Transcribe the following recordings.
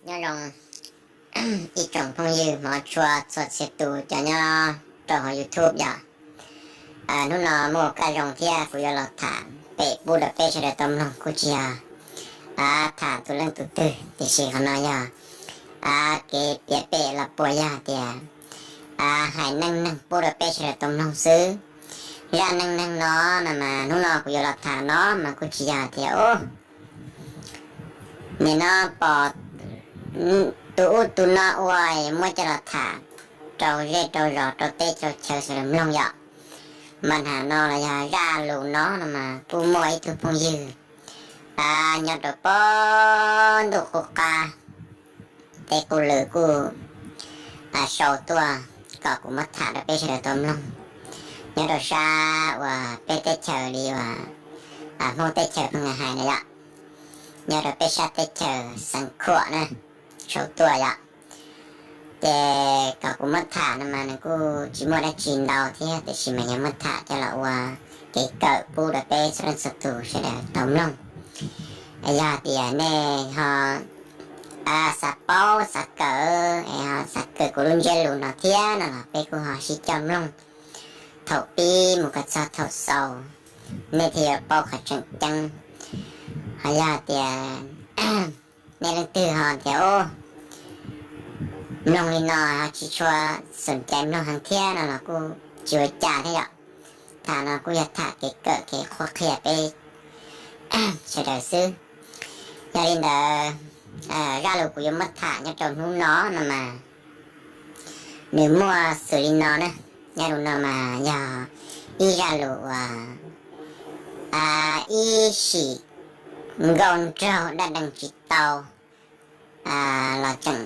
Nyob zoo ib tsoom phooj ywg hmov tshua txhua txhia tus cov nyob rau hauv YouTube yom. Hnub no muaj kaj zoo thiab kuv yuav los tham pem pub rau peb sawv daws tau mloog kuj tsis yog tham tus leej tus twg, tiam sis qhov no yog kev piav pem los puas yog tias hais neej neeg pub rau peb sawv daws tau mloog xwb. Zaj neej neeg no no mas hnub no kuv yuav los tham no mas kuj tsis yog tias nim no pom tus ub tus no ua muab coj los tham rau zej rau zos rau teb rau chaw sawv daws mloog yom. Mas hnub no los yog zaj lus no no mas kuj muaj ib tug phooj ywg nyob rau pem ntuj qub qab teb qub lw kuj sau tuaj kom kuv muab tham rau peb sawv daws tau mloog. Nyob rau sab uas peb teb chaws li uas Hmoob teb chaws pheej hais na yom, nyob rau peb sab teb chaws Xeev Khuam na, sau tuaj yom. Ces kom kuv muab tham no mas nws kuj tsis muaj dab tsi ntau thiab, tiam sis mas yog muab tham coj los ua kev kawm pub rau peb txhua leej txhua tus sawv daws tau mloog. Yog tias nej ho xav paub xav kawm es ho xav kawm kuv lub ntsiab lus no thiab no los peb kuj ho sib coj mloog thaum pib mus kom txog thaum xaus, nej thiaj yuav paub qhov tseem ceeb. Ho yog tias nej leej twg ho tias mloog li no ho tsis tshua xom cai mloog heev thiab no los kuj tsis ua cas thiab yom. Tham no kuj yog tham kev kawm kev qhuab qhia peb sawv daws xwb. Yog li ntawd, zaj lus kuv yuav muab tham nyob rau hnub no no mas nws muaj xws li no na. Zaj lus no mas yog ib zaj lus uas ib sim nkauj nraug dab dees tsis tau los tseem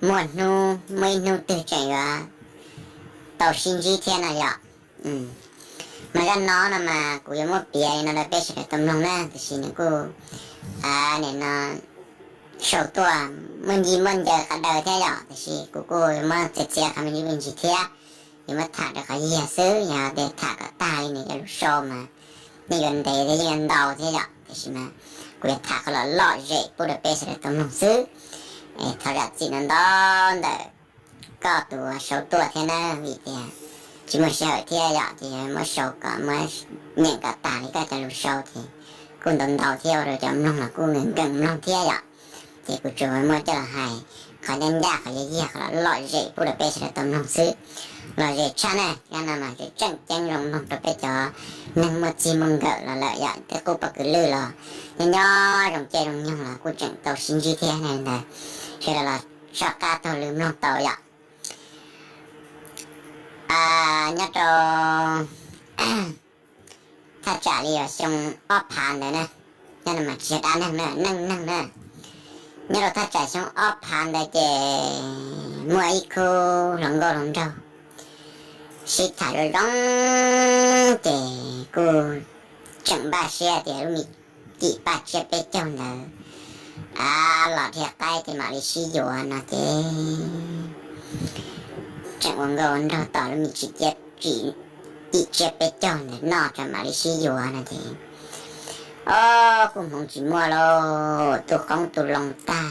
muaj hnub, muaj ib hnub twg tseem yuav tau sib ntsib thiab no yom. Mas zaj no no mas kuv yuav muab piav li no rau peb sawv daws tau mloog na, tiam sis nws kuj nim no sau tuaj muaj ncig muaj ncaws qhov daws thiab yom, tiam sis kuv kuj yuav muab txiav txiav qhov me ntsis me ntsis thiab, yuav muab tham rau qhov yiag xwb, yog tias tham kom tag li nws cov lus sau mas yeej yuav ntev thiab yeej yuav ntau thiab yom, tiam sis mas kuv yuav tham qhov lom lom zem pub rau peb sawv daws tau mloog xwb. Thov zam txim no ntau ntawm koj tus sau tuaj thiab na, vim tias tsis muaj sij hawm thiab yom, ces yog muab sau kom muab nyeem kom tag li koj cov lus sau ces kuj ntau ntau thiab ua rau cov mloog los kuj nkees nkees mloog thiab yom. Ces kuv tsuas muab coj los hais qhov ncaj ncaj qhov yog yiag qhov lom lom zem pub rau peb sawv daws tau mloog xwb. Lom zem tshaj na, zaj no mas tseem tseem ceeb zoo mloog rau peb cov neeg muaj txij muaj nkawm los lawm yom, tej qub pob kws lwj los nyob nyob zoo caij zoo nyoog los kuj tseem tau sib ntsib thiab ne ntag. Sawv daws los soj qab taug lw mloog tau yom. Nyob rau thaj tsam li xyoo ob phav ntawd na, nyob no mas tsis yog dab neeg na, neej neeg na. Nyob rau thaj tsam xyoo ob phav ntawd ces muaj ib khub hluas nkauj hluas nraug sib tham zoo zoo, ces kuj tseem npaj siab tias lub me kim paj tsiab peb caug ntawd los dhia qaib ces mam li sib yuav no ces tseem ua nkauj ua nraug tos lub me kim tsiab peb caug ntawd noj tso mam li sib yuav no ces, o, kuj hmoov tsis muaj lauj, tu qoob tu loo tag,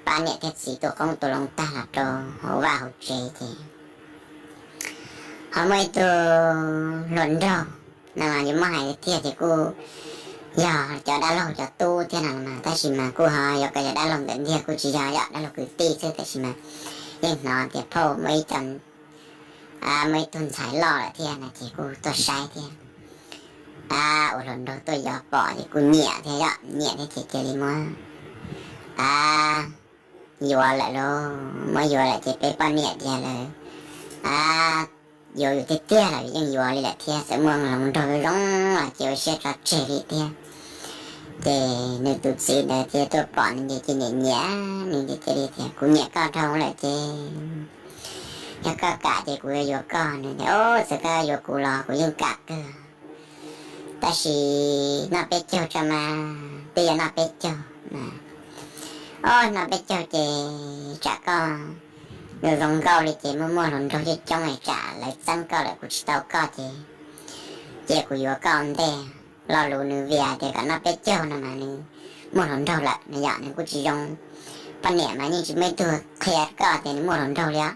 pab niam thiab txiv tu qoob tu loo tag los rau hauv vaj hauv tsev ces ho muaj ib tug hluas nraug no yuav muab hais tiag ces kuj yog cov dab laug cov tub thiab no mas, tab sis mas kuj ho yuav kom yog dab laug ntawm ntiag kuj tsis yog, yog dab laug kwv tij xwb, tab sis mas yeej hnov tias phauj muaj ib co, muaj ib tug ntxhais loj lawm thiab no ces kuj tuaj saib thiab. Ua hluas nraug tuaj yos pom ces kuj nyiam thiab, yog nyiam thiab ces cia li muab yuav lawm lauj, muab yuav lawm ces peb poj niam tiag lawm, yuav yus tiag tiag los yeej yuav li lawm thiab, txawm muaj hluas nraug zoo los ces ua siab tso tseg li thiab. Ces nws tus txiv ntawd thiaj tuaj pom nws ces nyiam nyiam, nws ces cia li tias kuv nyiam koj dhau lawm ces yog koj kam ces kuv yuav yuav koj. Nws tias o, txawm koj yuav kuv los kuv yeej kam kawg, tab sis noj peb caug tso mas, twb yuav noj peb caug. O, noj peb caug ces tsam koj zoo nkauj li ces muaj muaj hluas nraug coob coob es tsam lawv txeeb koj lawm kuv tsis tau koj ces cia kuv yuav koj ua ntej. Lo lus nws vim tias kom noj peb caug no mas nws muaj hluas nraug lawm no yom, nws kuj tsis zoo. Poj niam mas yeej tsis muaj ib tug qhia koj tias nws muaj hluas nraug li os.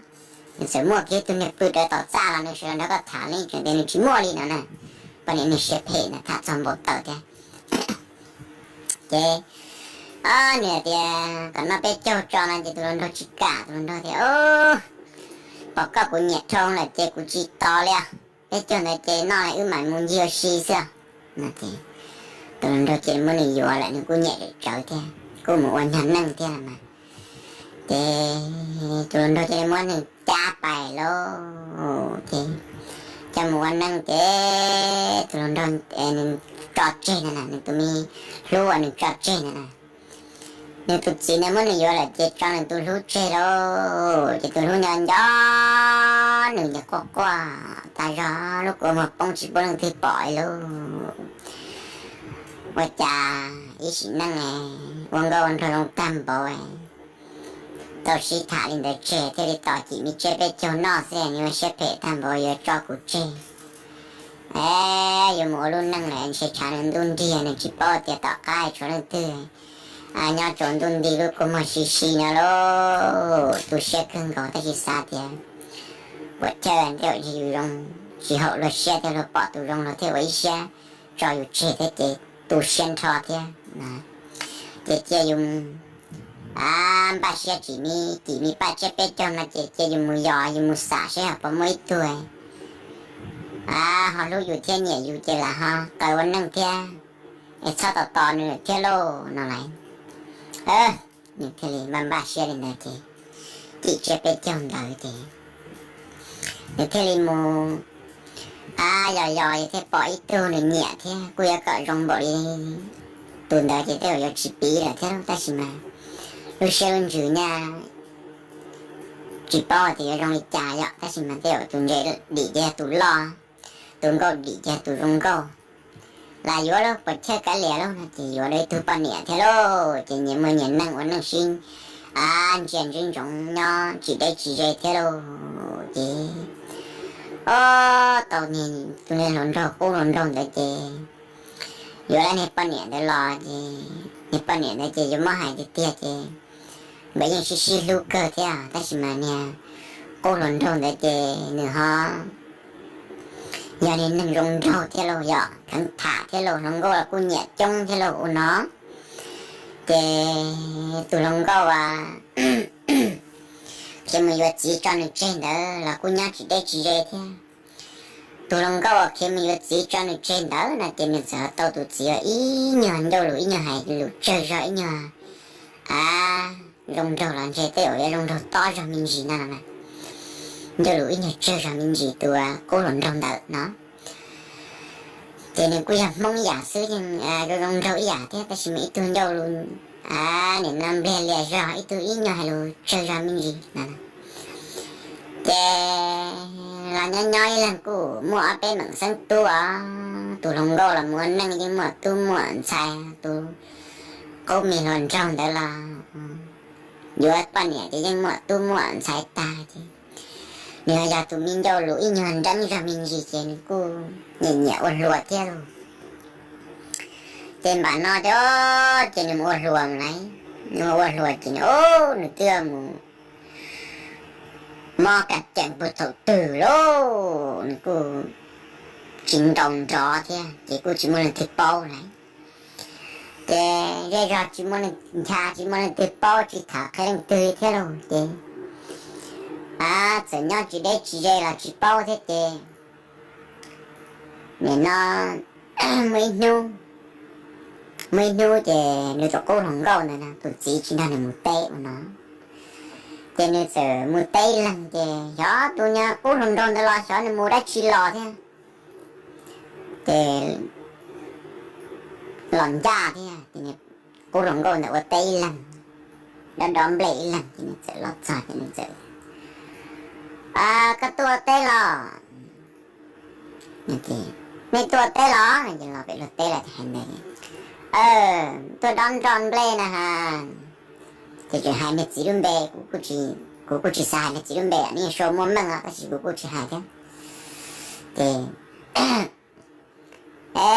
Nws txawm muaj kiag tus niag pw rawv tom txaj los nws sawv daws nrog koj tham li tseem tias nws tsis muaj li no na. Poj niam niag siab phem na tham txog npau taws thiab. Ces nws hais tias kom noj peb caug tso no ces tus hluas nraug tsis kam, tus hluas nraug tias, Pom koj kuv nyiam dhau lawm ces kuv tsis tos li os. Peb caug ntawd ces noj wb mam mus ncig ua si xwb. Tus hluas nraug cia li muab nws yuav lawm, nws kuj nyiam tsawv thiab kuj mus ua nyuag neej thiab los mas. Ces tus hluas nraug cia li muab nws cab pais lauj, ces coj mus ua neej ces tus hluas nraug nws tso tseg na, nws tus me hlub uas nws tso tseg na, nws tus txiv ntawd muab nws yuav lawm ces tso nws tus hlub tseg lauj. Ces tus hlub nco nco nws ces quaj quaj tas zog, lub kua muag poob tsis pub leej twg pom li lauj. Ua cas ib sim neej ua nkauj ua nraug zoo tag npaum, tau sib tham li ntawd tseg thiaj li tos cim me tsiab peb caug noj xwb, nws ua siab phem tag npaum yuav tso kuv tseg. Yuav mus ua lub neej lawm ntshe tshav ntuj nrig nws tsis paub tias tom qab tshuav leej twg nyob tsaus ntuj nti lub kua muag si si no lauj. Tu siab kawg nkaus tab sis xav tias puas chawj ntej yus zoo, tsis haum luag siab thiab luag pom tus zoo los thiaj ua ib siab tso yus tseg thiab ces tu siab nrho thiab. Ces cia yus npaj siab tsim me, cim me paj tsiab peb caug no ces cia yus mus yos yus mus xam seb ho puas muaj ib tug ho hlub yus thiab nyiam yus ces lam ho qaws ua neej thiab, es txhob tos tos nws thiab lauj no lauj. Nws thiaj li npaj npaj siab li ntawd ces cim tsiab peb caug ntawd ces nws thiaj li mus yos yos thiaj pom ib tug nws nyiam thiab kuj yuav kom zoo npaum li tus ntawd ces tej zaum yuav tsis piv lawm thiab lauj, tab sis mas lub siab lub ntsws nyaj tsis paub tias yuav zoo li cas yom, tab sis mas tej zaum tus ntse dim ces yog tus loj, tus nkauj dim ces yog tus zoo nkauj. Lam yuav lauj, puas chawj kav liam lauj no ces yuav dua ib tug poj niam thiab lauj, ces nyias muaj nyias neej ua neej sib ntsia ntsib ntsoov nyob tsis deb tsis ze thiab lauj. Ces ob tau tus niag hluas nraug qub hluas nraug ntawd ces yuav lawm niag poj niam ntawd los ces niag poj niam ntawd ces yuav muab hais tiag tiag ces nkawd yeej sib sib hlub kawg thiab tab sis mas niag qub hluas nraug ntawd ces nws ho yog niag neeg zoo nraug thiab lauj, yog kheev tham thiab lauj, hluas nkauj los kuj nyiam coob thiab lauj ua no. Ces tus hluas nkauj as khiav mus yuav txiv tso nws tseg ntawd los kuj nyob tsis deb tsis ze thiab. Tus hluas nkauj uas khiav mus yuav txiv tso nws tseg ntawd no ces nws txawm tau tus txiv ib nyuag ncauj lus ib nyuag hais lus tsawg zog ib nyuag a zoo nraug los ntshe tej zaum yuav zoo nraug tob zog me ntsis no na. Ncauj lus ib nyuag tsawg zog me ntsis tus qub hluas nraug ntawd no. Ces nws kuj yog Hmoob yam xwb, zoo zoo nraug ib yam thiab tab sis mas ib tug ncauj lus nim no npliag lias zog, ib tug ib nyuag hais lus tsawg zog me ntsis no. Ces los nyob nyob ib leeg kuj muaj ob peb meem xeeb tub os, tus hluas nkauj los mus ua neej yeej muaj tub muaj ntxhais, tus qub me hluas nraug ntawd los yuav poj niam ces yeej muaj tub muaj ntxhais tag ces nws yog tus me ncauj lus ib nyuag nreeb zog me ntsis ces nws kuj nyiam nyiam ua hluas thiab lauj. Ces npam no ces, ces nws mus ua hluas lawm, nws mus ua hluas ces nws, nws twb mus mob kas ceem puag thaum twg lauj, nws kuj tsis ntaus nrov thiab ces kuj tsis muaj leej twg paub lawm. Ces zej zog tsis muaj leej ncha tsis muaj leej twg paub tsis tham qhia leej twg thiab lauj ces txawm nyob tsis deb tsis ze los tsis paub thiab ces nim no muaj ib hnub, muaj ib hnub ces nws tus qub hluas nkauj ntawd tus txiv tsis nrog nws mus teb ua no. Ces nws txawm mus teb ib leeg ces xyov tus nyuag qub hluas nraug ntawd los xyov nws mus dab tsi los thiab. Ces los ncaj thiab ces qub hluas nkauj ntawd ua teb ib leeg, dob dob nplej ib leeg ces nws txawm los txog ces nws txawm, Koj tuaj teb los? Nej tuaj teb los? Ces los pem luag teb lawm hais ntawd, Tuaj dob nroj nplej na ha. Ces tseem hais niag txiv lub npe, kuv kuj tsis xav hais niag txiv lub npe, nws yeej sau muaj meej os tab sis kuv kuj tsis hais thiab. Ces, E,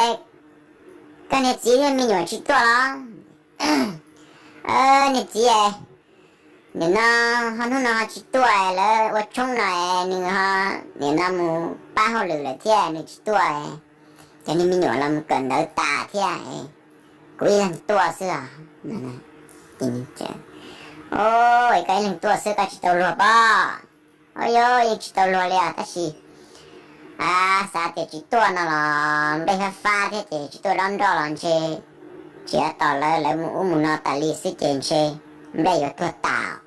koj niag txiv me nyuam tsis tuaj los? Niag txiv, nim no ho hnub no ho tsis tuaj, lawv ua tshoob no, nws ho nim no mus pab hauj lwm lawm thiab nws tsis tuaj, cov niag me nyuam los mus kawm ntawv tas thiab, kuv ib leeg tuaj xwb os. Koj ib leeg tuaj xwb koj tsis tau luag pob? Ua yog yeej tsis tau luag li os, tab sis xav tias tsis tuaj no los nplej fab fab thiab ces tsis tuaj dob nroj los ntshe tsis tos lawv, lawv mus ub mus no tas li xwb ces ntshe nplej yuav tuag tas.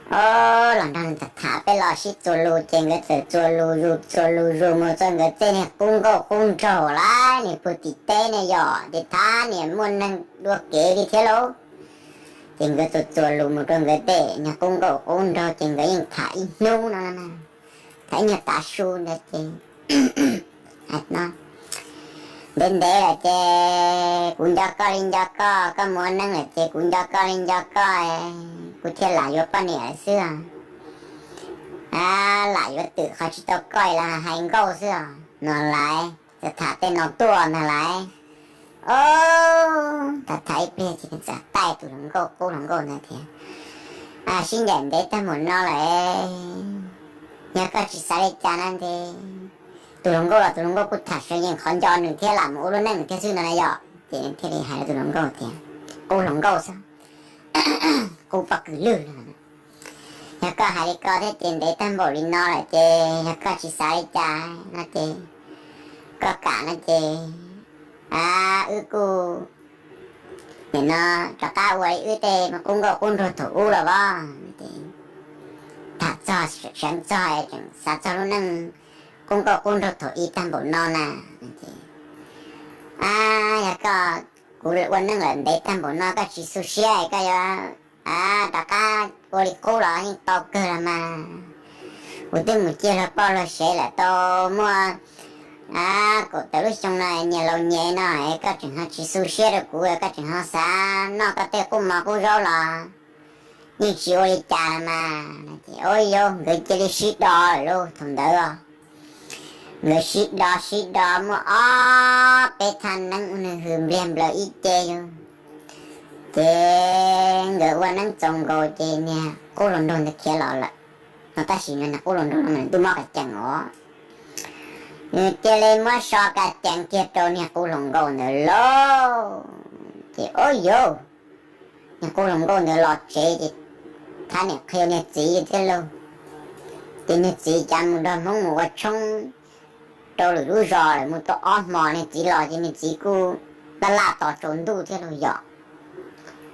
Ob, los nrog tham tham peb los sib txuas lus ces nkawd txawm txuas lus zus txuas lus zus mus txog nkawd tej niag qub nkauj qub nraug lawm, niag pug tim teb ne yom, ces thab niam muaj neeg dua kev li thiab lauj. Ces nkawd txuas txuas lus mus rau nkawd tej niag qub nkauj qub nraug ces nkawd yeej tham ib hnub no, tham ib nyuag tav su ntawd ces ntev ntev lawm ces kuv nco koj li nco koj, koj mus ua neej lawm ces kuv nco koj li nco koj, kuv thiaj lam yuav poj niam lawm xwb. Lam yuav twm qhov tsis tau koj los hais nkauj xwb os no lawm, tham tej no tuaj ntag lawm. Ob, tham tham ib pliag ces txawm taij tus hluas nkauj qub hluas nkauj ntawd tias, sib ncaim ntev tag mus no lawm, yog koj tsis xav li cas na ntes. Tus hluas nkauj los tus hluas nkauj kuj tham seev yeej qhov nco nws thiab lam mus ua lub neej thiab xwb no na yom. Ces thiaj li hais rau tus hluas nkauj tias, qub hluas nkauj xwb, qub pob kws lwj, yog koj hais li ko thiab ces ntev tag npaum li no lawm ces yog koj tsis xav li cas no ces, koj kam no ces wb kuj nim no rov qab ua li wb tej qub nkauj qub nraug thaum ub los as. Tham txog seev txog tseem xav txog lub neej qub nkauj qub nraug thaum ub tag npaum no na. Yog koj, kuv ua neej lawm ntev tag npaum no koj tsis xu siab koj yuav rov qab ua li qub los yeej tau kawg los mas. Kuv twb mus ciaj luag poj luag sev lawm tau muaj kaum tawm lub xyoo no, nyias laus nyem no, koj tseem ho tsis xu siab rau kuv, koj tseem ho xav noj koj tej qub mov qub zaub los yeej tsis ua li cas los mas. Ua yog nkawd cia li sib do lawm lauj thaum ntawd. Nkawd sib do sib do muaj ob peb thaj neeb ua nws hws npliag nplaws ib ce yog. Ces nkawd ua neeb txaus nkaus ces niag qub hluas nraug ntawd khiav los lawm no, tab sis niag qub hluas nraug no nws twb mob qas cees os. Nws cia li muab so qas cees kiag rau niag qub hluas nkauj ntawd lauj. Ces ua yog niag qub hluas nkauj ntawd los tsev ces thab niam qhia niag txiv thiab lauj. Ces niag txiv cas mus nrog hmoob mus ua tshoob rau lwm lub zos lawm, mus tau ob hmos niag txiv los ces niag txiv kuj laj laj tos tsaus ntuj thiab lauj yom.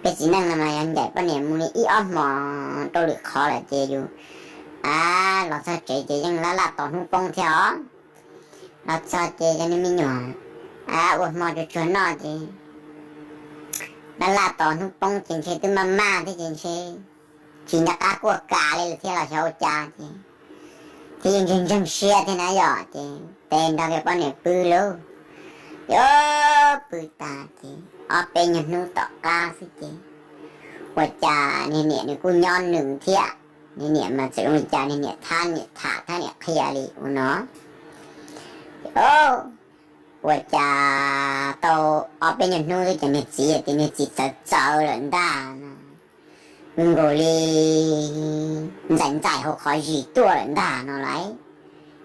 Peb txiv neej no mas yog ncaim poj niam mus li ib ob hmos rau lwm qhov lawm ces yus los txog tsev ces yeej laj laj tos hnub poob thiab os. Los txog ces yog niag me nyuam ua hmo tsuag tsuag noj ces laj laj tos hnub poob ces ntshe twb maj maj thiab ces ntshe tsis nco qab kuaj kas li lawm thiab los xyov ua cas ces thiaj li ntseeg ntseeg siab thiab na yom. Ces tes nrog kiag poj niam pw lauj. Yuav pw tas ces ob peb nyuag hnub tom qab xwb ces ua cas niag niam nws kuj nyob nws thiab. Niag niam mas txawm zoo li cas niag niam thab niam tham thab niam qhia li ua no. Ua cas tau ob peb nyuag hnub xwb ces niag txiv tias niag txiv txawv txawv lawm ntag no, nkaus li ntxaim ntxaim hauv qhov zis tuaj lawm ntag no lauj.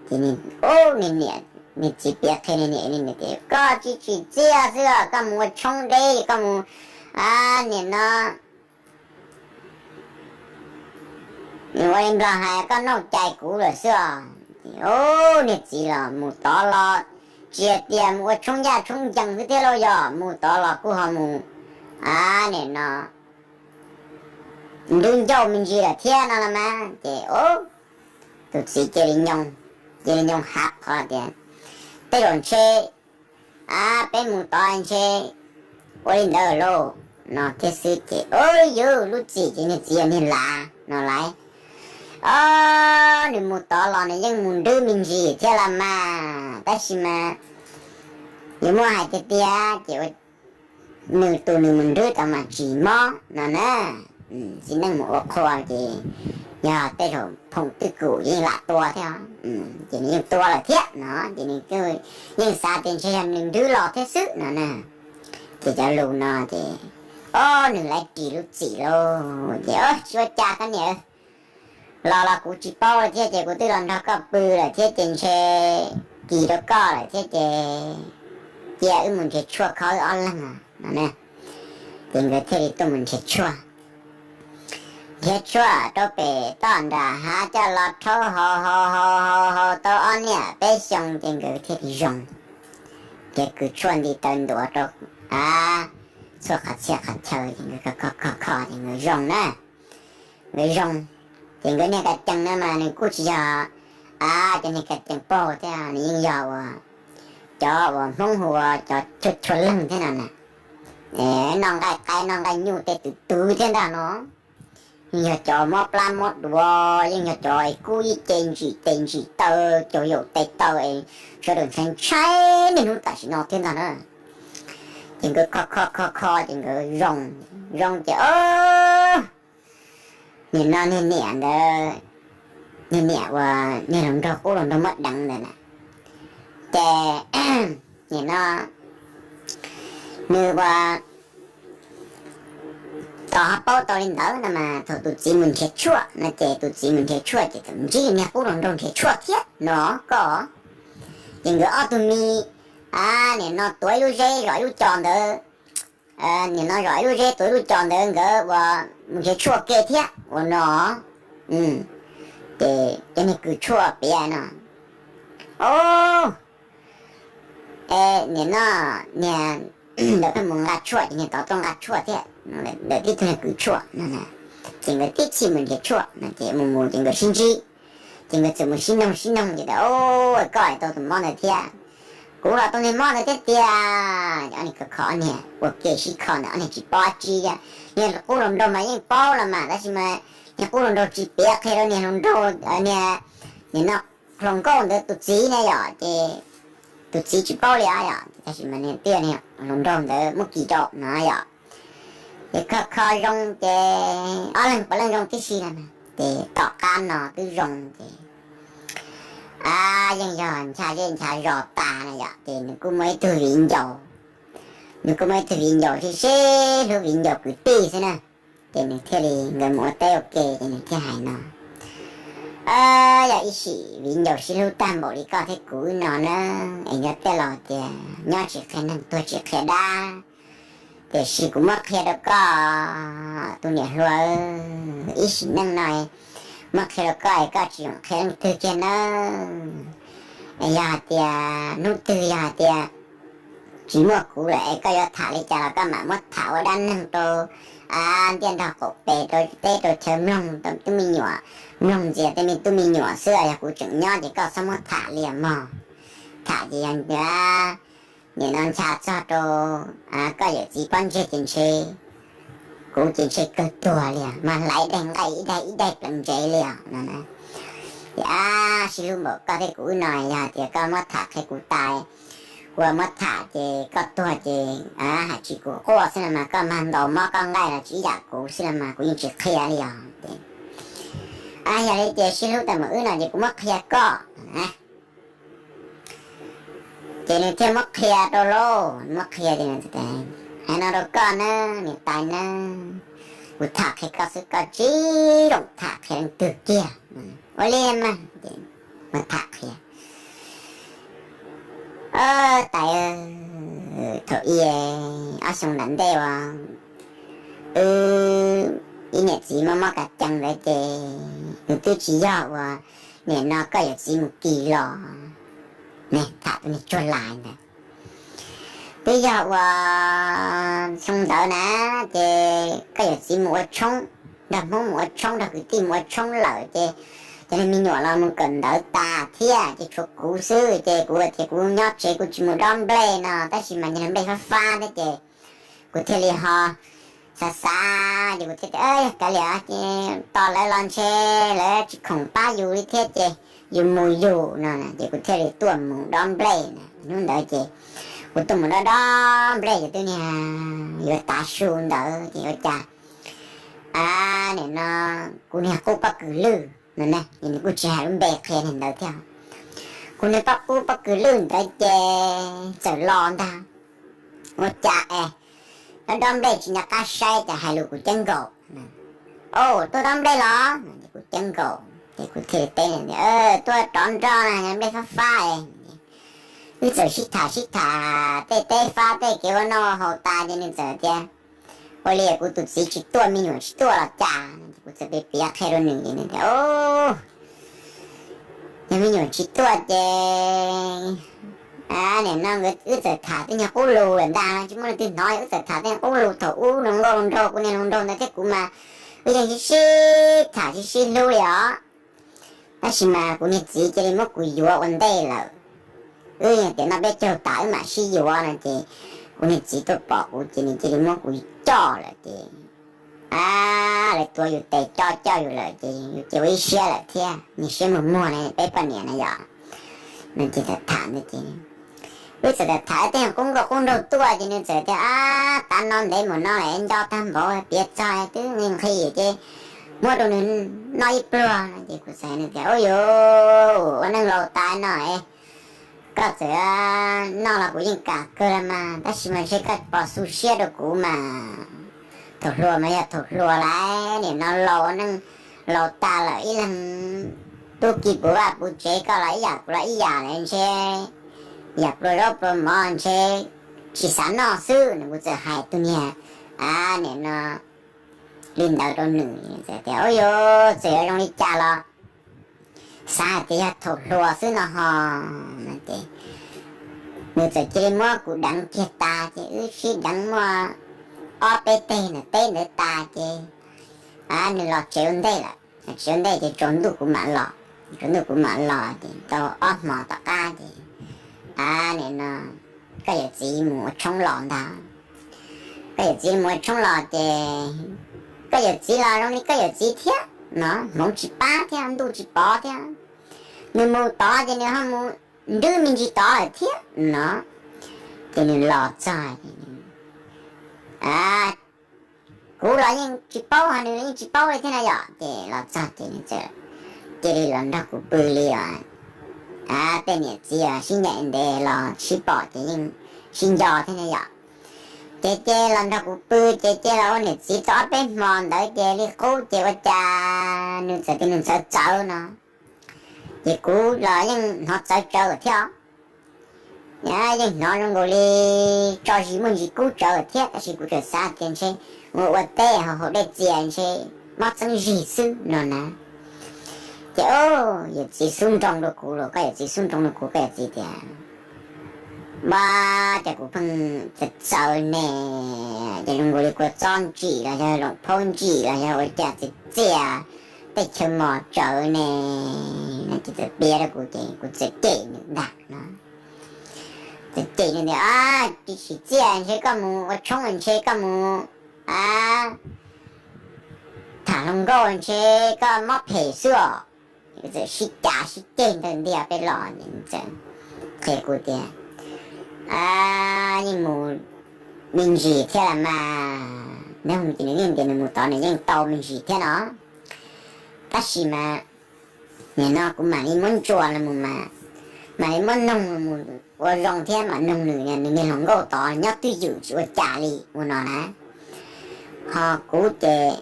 Ces niag niam, niag txiv piav qhia niag niam, niag niam tias koj tsis tsim txiaj xwb os, koj mus ua tshoob deb koj mus, niam no ua li nplog hais koj noj cai kuv lawm xwb os. Niag txiv los mus tod los tsis tias mus ua tshoob ncaj tshoob ncees xwb thiab lauj, yog mus tod los kuj ho mus, niam no nrub ncauj me ntsis lawm thiab no los mas. Ces tus txiv cia li nyoo, cia li nyoo hav qhov tias tej zaum ntshe peb mus tod ntshe ua li ntawd lauj no thiab xwb. Ces ua yus lub txim ces niag txiv niag lav no lauj. Ob, nws mus tod los nws yeej mus nrub me ntsis thiab los mas, tab sis mas yuav muaj hais tiag tiag ces nws tus nws mus nrub tod mas tsis mob no na. Txiv neej mus ua qhua ces yog tej zaum phoom twj kum yeej lam tua thiab, ces nws yeej tua lawm thiab no ces nws yeej xav tias ntshe yog nws nrub los thiab xwb no na. Ces cov lus no ces, o, nws lawv ris lub txim lauj, ces, o, tsis ua cas koj niam, los los kuv tsis paub lawm thiab ces kuv twb los nrog koj pw lawm thiab ces ntshe kis rau koj lawm thiab ces cia wb mus nrhiav tshuaj kho wb ob leeg no. Ces nkawd thiaj li tuaj mus nrhiav tshuaj. Nrhiav tshuaj rau pem toj nram hav coj los rhaub haus haus haus haus tau ob niam peb xyoo ces nkawd thiaj li zoo. Ces kws tshuaj nti taw ntuav rau, a, txhua qhov txhia qhov chaw ces nkawd kho kho kho ces nkawd zoo na. Nkawd zoo, ces nkawd niag kas cees no mas nws kuj tsis yog, a, cov niag kas cees paug thiab, nws yeej yog uas cov uas Hmoob hu ua cov chua chua leeg thiab no na. Noj nqaij qaib noj nqaij nyuj tej twv twv thiab ntag no. Yeej yog cov mob plab mob duav, yeej yog cov es kub ib ce ntsim tes ntsim taw, cov yaum tes taw es sawv daws ntshai ntshai niaj hnub tam sim no thiab ntag na. Ces nkawd kho kho kho kho ces nkawd zoo, zoo ces, o, nim no niag niam ntawd, niag niam uas niag hluas nraug qub hluas nraug muab deev ntawd na, ces nim no nws ua tos ho paub tau li ntawd no mas thaum tus txiv mus nrhiav tshuaj no ces tus txiv mus nrhiav tshuaj ces txawm ntsib niag qub hluas nraug nrhiav tshuaj thiab no koj. Ces nkawd ob tug me, a, nim no tuav ib lub zeb zom ib lub co ntawd, nim no zom ib lub zeb tuav ib lub co ntawd nkawd ua mus nrhiav tshuaj ke thiab ua no. Ces cov niag kws tshuaj piav no, o, nim no niag ntawd pheej mus nqa tshuaj ces niag tod tuaj nqa tshuaj thiab, ntawd tib tug niag kws tshuaj no. Ces nkawd tib txhij mus nrhiav tshuaj no ces mus mus ces nkawd sib ntsib, ces nkawd txawm mus sib noog sib noog ces tias, o, koj tau tus mob ntawd thiab, kuv los tau niag mob ntawd thiab tiag. Ob niag kho kho ob niag ua ke sib kho ntawd ob niag tsis paub dab tsi. Niag qub hluas nraug mas yeej paub los mas tab sis mas niag qub hluas nraug tsis piav qhia rau niag hluas nraug, niag, nim no hluas nkauj ntawd tus txiv na yom, ces tus txiv tsis paub li yom, tab sis mas niag tiaj niag hluas nraug ntawd muab kis rau no yom. Ces kho kho zoo ces ob leeg puav leej zoo tib si no, ces tom qab no twb zoo ces, a, yeej yog ncha zej ncha zos tas na yom, ces nws kuj muaj ib tug viv ncaus, nws kuj muaj ib tug viv ncaus sib sib hlub viv ncaus kwv tij xwb na. Ces nws thiaj li nkawd mus ua teb ua ke ces nws thiaj hais no, yog ib sim viv ncaus sib hlub tag npaum li koj thiab kuv wb no na, es nyob tej laus tias nyob tsis qhia neeg tuag tsis qhia dab, tiam sis kuv muab qhia rau koj tus niam hluas, ib sim neej no muab qhia rau koj es koj tsis zoo qhia leej twg kiag nawb. Es yog hais tias hnub twg yog hais tias tsis muaj kuv lawm es koj yuav tham li cas los koj mam muab tham ua dab neeg rau, a, ntiaj nrog qaum pes rau teb rau chaw mloog, tub me nyuam mloog ntxias tej me tub me nyuam xwb, yog kuv tseem nyob ces koj txhob muab tham li mog. Tham ces yog nim no ncha txog rau koj yawm txiv pob ntseg ces ntshe kuv ces ntshe kawg tuag li os, mas hlais daim nqaij ib daim ib daim pleev ntsev li os no. Ces ab, sib hlub npaum koj thiab kuv wb no yog tias koj muab tham qhia kuv tas, kuv muab tham ces koj tuag ces hais tsis kuv quaj xwb no mas koj mag ntaus mob koj nqaij los tsis ib yam kuv xwb no mas kuv yeej tsis qhia li os. Ces ab, yog li ces sib hlub tas mus wb no ces kuv muab qhia koj. Ces nws thiaj muab qhia rau lauj, muab qhia ces nws hais no rau koj na, niam tais na, kuv tham qhia koj xwb koj tsis zoo tham qhia leej twg kiag. Ua li mas, muab tham qhia. Tais, thaum i ob xyoo nram ntej uas wb ib niam txiv mob mob kas cees ntawd ces nws twb tsis yog uas nim no koj yawm txiv mus kis los, tham tus niag tsuag lais ntawd, twb yog uas xyoo ntawd na, ces koj yawm txiv mus ua tshoob, nrog Hmoob mus ua tshoob, nrog kwv tij mus ua tshoob lawm ces cov niag me nyuam los mus kawm ntawv tas thiab ces tshuav kuv xwb ces kuv tias kuv nyob tsev kuv tsis mus dob nplej no tab sis mas nws nplej fab fab thiab ces kuv thiaj li ho xav xav ces kuv thiaj tias yog kav liam ces tos lawv los ntshe lawv tsis khoom pab yus li thiab ces yus mus yus no ces kuv thiaj li tuaj mus dob nplej na. Hnub ntawd ces kuv tuaj mus dob dob nplej ces twb niag yuav tav su ntawd ces ua cas nim no kuv niag qub pob kws lwj no ne, nws kuj tsis hais lub npe qhia niag ntawd thiab. Kuv niag pob qub pob kws lwj ntawd ces txawm los ntag. Ua cas es dob dob nplej tsis nco qab saib ces hais lus kuv ceeb nkaus. Au, tuaj dob nplej los? Kuv ceeb nkaus ces kuv thiaj teb, tuaj rov nroj na, nplej fab fab. Wb txawm sib tham sib tham tej teb fab tej kev ua noj haus tas ces nws txawm tias, ua li kuv tus txiv tsis tuaj, me nyuam tsis tuaj los cas? Kuv txawm piav qhia rau nws ces nws tias, yog me nyuam tsis tuaj ces nim no nkawd wb txawm tham tej nyuag qub lus lawm ntag, tsis muaj leej twg hnov, wb txawm tham tej qub lus thaum ub hluas nkauj hluas nraug, kuv niag hluas nraug ntawd thiab kuv mas wb yeej sib sib tham sib sib hlub li os. Tab sis mas kuv niag txiv cia li muab kuv yuav ua ntej lawm. Wb tias noj peb caug tas wb mam sib yuav no ces kuv niag txiv tuaj pom kuv ces nws cia li muab kuv coj lawm ces, a, lawv tuav yus tes coj coj yus lawm ces yus cia ua ib siab lawm thiab, niag siab muag muag na peb poj niam na yom. Nws ces tham tham ntawd ces wb txawm tham tham tej qub nkauj qub nraug tuaj ces nws txawm tias, ab, tav no ntev mus no lawm, nco tag npaum, piav txog twb nqhis nqhis ces muab rau nws noj ib pluag no ces kuv txawm hais nws tias, ub yuv, ua neej laus tas no es koj txawm noj los kuv yeej kam kawg los mas, tab sis mas ntshe koj pos xu siab rau kuv mas. Thaum hluas mas yog thaum hluas lawm, nim no laus ua neej laus tas lawm, ib leeg tub ki puv vaj puv tsev, koj los ib yam kuv los ib yam lawm, ntshe yam pluas zaub pluas mov ntshe tsis xav noj xwb no. Kuv txawm hais tus niag, a, nim no li ntawd rau nws, tias, ub yuv, txawm yuav zoo li cas los xav hais tias yog thaum hluas xwb no ho. Nws txawm cia li muab kuv deev kiag tas ces wb sib deev muaj ob peb teg ntawm teb ntawd tas ces, a, nws los tsev ua ntej lawm. Tsev ua ntej ces tsaus ntuj kuv mam los, tsaus ntuj kuv mam los ces tau ob hmo tom qab ces, a, nim no koj yawm txiv mus ua tshoob los ntag. Koj yawm txiv mus ua tshoob los ces koj yawm txiv los zoo li koj yawm txiv thiab no, hmoov tsis pab thiab ntuj tsis pov thiab. Nws mus tod ces nws ho mus nrwb me ntsis tod lawm thiab no. Ces nws los txog, a, kuv los yeej tsis paub ho nws los yeej tsis paub li thiab na yom. Ces los txog ces nws txawm cia li los nrog kuv pw li os. A, tej niam txiv sib ncaim ntev los sib pom ces yeej sib nco thiab na yom. Ces ces los nrog kuv pw ces ces los ua niam txiv tau ob peb hmo ntawd ces li qub ces ua cas nws txawm tias nws txawv txawv no. Ces kuv los yeej hnov txawv tsawv thiab os. Yeej hnov zoo nkaus li tso zis muaj ntsis kub tsawv thiab, tab sis kuv tseem xav tias ntshe ua ua teb haus haus dej txias ntshe mob txeeb zig xwb no na. Ces, o, yawm txiv xub nroo rau kuv los, koj yawm txiv xub nroo rau kuv, koj yawm txiv tias, ua cas kuv pheej txawv txawv ne, ces zoo nkaus li kua txob ntsim los yog loos phaub ntsim los yog ua cas txias txias tej chaw mos tsawv ne. Ces txawm piav rau kuv ces kuv txawm cem nws ntag no. Txawm cem nws tias, a, tsis txias ntshe koj mus ua tshoob, ntshe koj mus, a, tham hluas nkauj ntshe koj mob phem xwb os. Txawm sib cav sib ceg ntawd ntiag peb los, txawm qhia kuv tias, a, yeej mus me ntsis thiab los mas, nws yeej tias nws mus tod nws yeej tau me ntsis thiab no. Tab sis mas nim no kuv mam li muab ntsuas los mus mas, mam li muab noog los mus ua zoo thiab mam noog nws, nws niag hluas nkauj tod nyob twj ywm tsis ua cas li ua no na. Ho kuv ces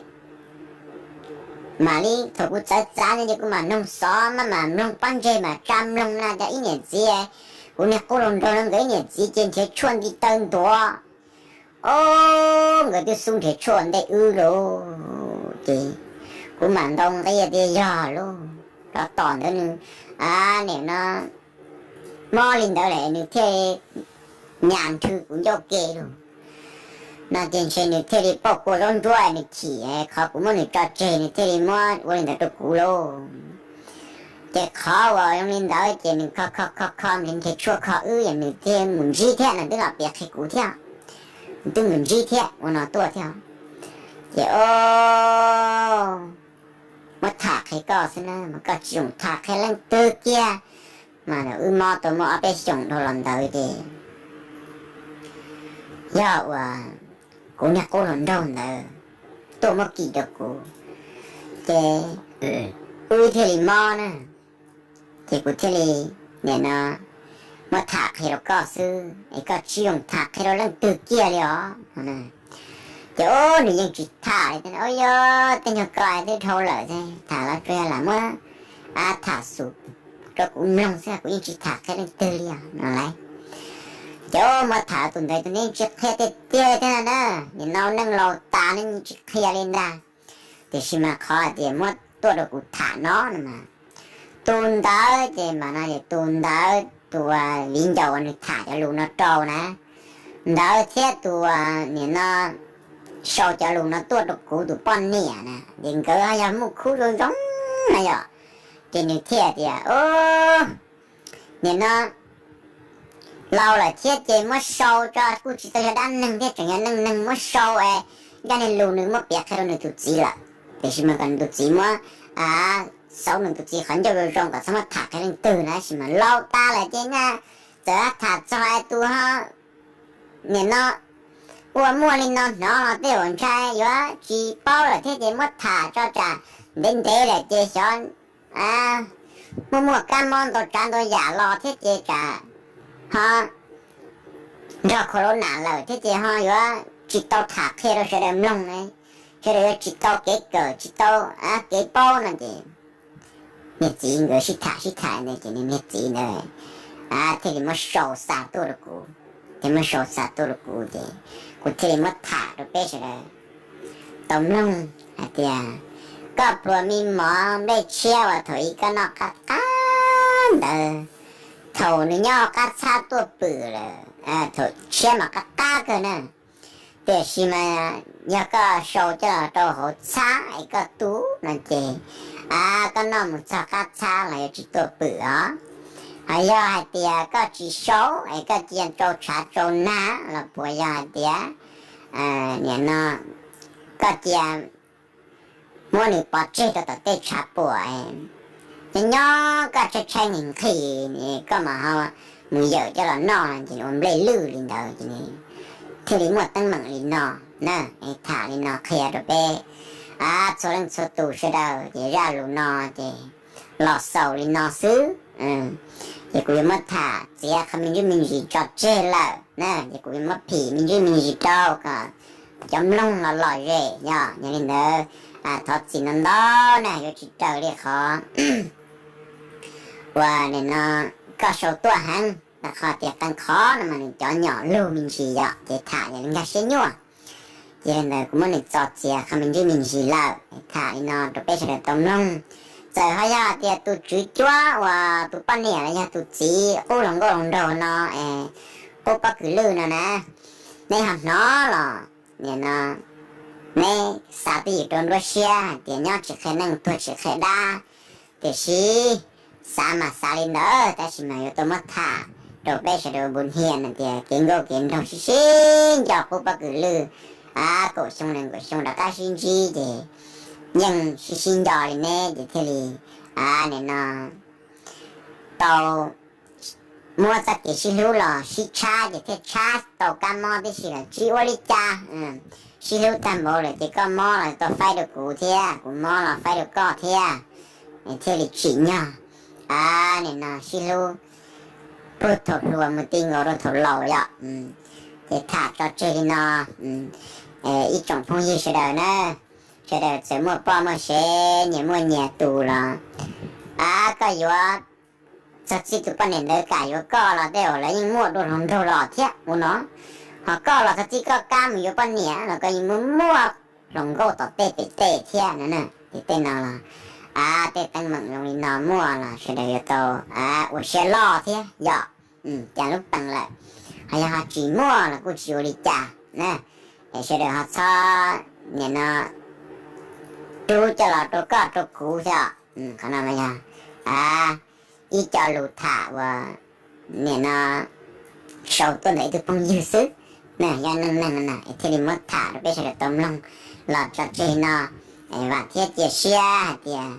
mam li thaum kuv txawv txav no ces kuv mam noog xov maj mam mloog pob ntseg mam tsa mloog na cov ib niam txiv, kuv niag qub hluas nraug no nkawd ib niam txiv ces nrhiav tshuaj nti taw ntuav. O, nkawd twb xub nrhiav tshuaj ntej wb lauj. Ces kuv mam ntaus nqi tias yog lauj, rov tom ntawd nws, a, nim no mob li ntawd lawm nws thiaj nyas nrhw kuv ncauj ke lauj. No ces ntshe nws thiaj li pauj kua zaub ntsuab nws chim, qhov kuv muab nws tso tseg nws thiaj li muab ua li ntawd rau kuv lauj. Ces qhov uas zoo li ntawd ces nws kho kho kho kho nrhiav tshuaj kho wb, nws thiaj mus ntsib thiab, nws twb los piav qhia kuv thiab. Nws twb mus ntsib thiab ua no tuaj thiab. Ces, o, muab tham qhia koj xwb na, mas koj tsis zoo tham qhia leej twg kiag. Mas wb mob tau muaj ob peb xyoos dhau los ntawd ces yog uas kuv niag qub hluas nraug ntawd tuaj muab kis rau kuv, ces wb thiaj li mob na. Ces kuv thiaj li, nim no muab tham qhia rau koj xwb es koj tsis zoo tham qhia rau leej twg kiag li os. Ces ub, nws yeej tsis tham li, ub, yog tej nyuag ko twb dhau lawm, tham los tsuas yog lam muab tham xus rau kuv mloog xwb, kuv yeej tsis tham qhia leej twg li os no lauj. Ces ub, muab tham tus ntawd tus neeg tsis qhia tiag tiag thiab na, nim no neej laus tas ne yeej tsis qhia li ntag. Tiam sis mas qhov hais tias muab tuaj rau kuv tham no no mas, tus ntawd ces mas no es tus ntawd tus viv ncaus uas nws tham cov lus no rau na, ntawd thiab tus nim no sau cov lus no tuaj rau kuv tus poj niam na, ces nkawd yog muaj khub zoo zoo na yom. Ces nws thiaj tias, ub, nim no laus lawm thiab ces muab sau tso kuj tsis tau yog dab neeg thiab, tseem yog neej neeg, muab sau es zaj niag lus nws muab piav qhia rau nws tus txiv lawm, tiam sis mas kom nws tus txiv muab xauv nws tus txiv qhov ncauj zoo zoo kom txhob muab tham qhia leej twg na, tab sis mas laus tas lawm ces na, txawm tham txog es tus ho nim no ua muaj li no hnov los tej uas ntshai yuav tsis paub lawm thiab ces muab tham tso tsam ntev ntev lawm ces xyov muaj muaj kab mob ntau tsav ntau yam los thiab ces tsam ho nrog corona lawm thiab ces ho yuav tsis tau tham qhia rau sawv daws mloog ne, sawv daws yuav tsis tau kev kawm tsis tau kev paub no ces niag txiv nkawd sib tham sib tham ntawd ces nws niag txiv ntawd thiaj li muab sau xa tuaj rau kuv, thiaj muab sau xa tuaj rau kuv ces kuv thiaj li muab tham rau peb sawv daws tau mloog hais tias koj pluas me mov nplej tshiab uas thaum ub koj noj qab qab ntawd, thaum nws nyob qab txhab tuaj pwm lawm, thaum tshiab mas qab qab kawg na. Tiam sis mas yog koj sau coj los rau hauv txhab es koj tu no ces koj noj mus txog qab txhab los yuav tsis tuaj pwm os. Ho yog hais tias koj tsis sau es koj cia rau tshav rau nag los puas yog hais tias nim no koj cia muab nws pov tseg rau tom tej tshav puam, nyob nyob koj tshaib tshaib nqhis nqhis koj mam ho mus yawm coj los noj no ces ua nplej lwj li ntawd ces thiaj li muaj teeb meem li no na. Tham li no qhia rau peb txhua leej txhua tus sawv daws ces zaj lus no ces los xaus li no xwb. Ces kuv yuav muab tham txiav qhov me ntsis me ntsis tso tseg lawm na, ces kuv yuav muab phim me ntsis me ntsis rau kom cov mloog los lom zem yom. Yog li ntawd thov txim ntau ntau na, yuav tsis raws li qhov uas nim no koj sau tuaj heev, rau qhov tias qee qhov no mas nws cov nyom lug me ntsis yom, ces tham yog li nkag siab nyuaj. Ces li ntawd kuv muab nws txo txiav qhov me ntsis me ntsis lawm, tham li no rau peb sawv daws tau mloog. Txawm ho yog tias tus tswv cuab uas tus poj niam los yog tus txiv qub hluas nkauj hluas nraug no es qub pob kws lwj no na, neb ho hnov los nim no neb xav twj ywm rau nruab siab hais tias nyob tsis qhia neej tuag tsis qhia dab, tiam sis xav mas xav li ntawd tab sis mas yuav tau muab tham rau peb sawv daws npu hnia no tias kev nkauj kev nraug sib sib nco qub pob kws lwj kaum xyoo nees nkaum xyoo rov qab sib ntsib ces yeej sib sib nco li ne ces thiaj li nim no tau muab txoj kev sib hlub los sib tshab ces thiaj tshab tau kab mob tib si lawm tsis ua li cas. Sib hlub tag npaum lawm ces koj mob los tau faib rau kuv thiab, kuv mob los faib rau koj thiab, thiaj li tsim nyog nim no sib hlub puag thaum hluas mus ti nkaus rau thaum laus yom. Ces tham tso tseg li no, ib tsoom phooj ywg sawv daws na, sawv daws txawm muaj poj muaj sev nyias muaj nyias tus los, a, koj yuav txog txij tus poj niam ntawd kam yuav koj los tej zaum lawv yeej muaj dua hluas nraug los thiab ua no. Ho koj los txog txij koj kam mus yuav poj niam los koj yeej muaj muaj hluas nkauj tom tej pem tej thiab no na. Ces tej no los, a, tej teeb meem zoo li no muaj los sawv daws yuav tau, a, ua siab loj thiab yom. Cas lub pees lawm, ho yog ho tsis muaj los kuj tsis ua li cas na. Es sawv daws ho txhob nim no rub coj los rau koj rau kuv thiab. Qhov no mas yog ib co lus tham uas nim no sau tuaj ntawm ib tug phooj ywg xwb. Yog neej neeg no na es thiaj li muab tham rau peb sawv daws tau mloog los tso tseg no. Vam thiab cia siab hais tias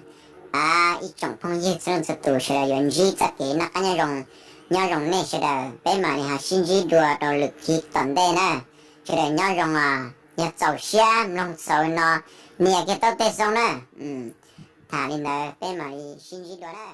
ib tsoom phooj ywg txhua leej txhua tus sawv daws yuav ntsib txoj kev noj qab nyob zoo, nyob zoo nej sawv daws, peb mam li ho sib ntsib dua rau lwm khiv tom ntej na. Sawv daws nyob zoo os, yog txaus siab mloog txaus no, nias kiag taub teg xoo na. Tham li ntawd peb mam li sib ntsib dua na.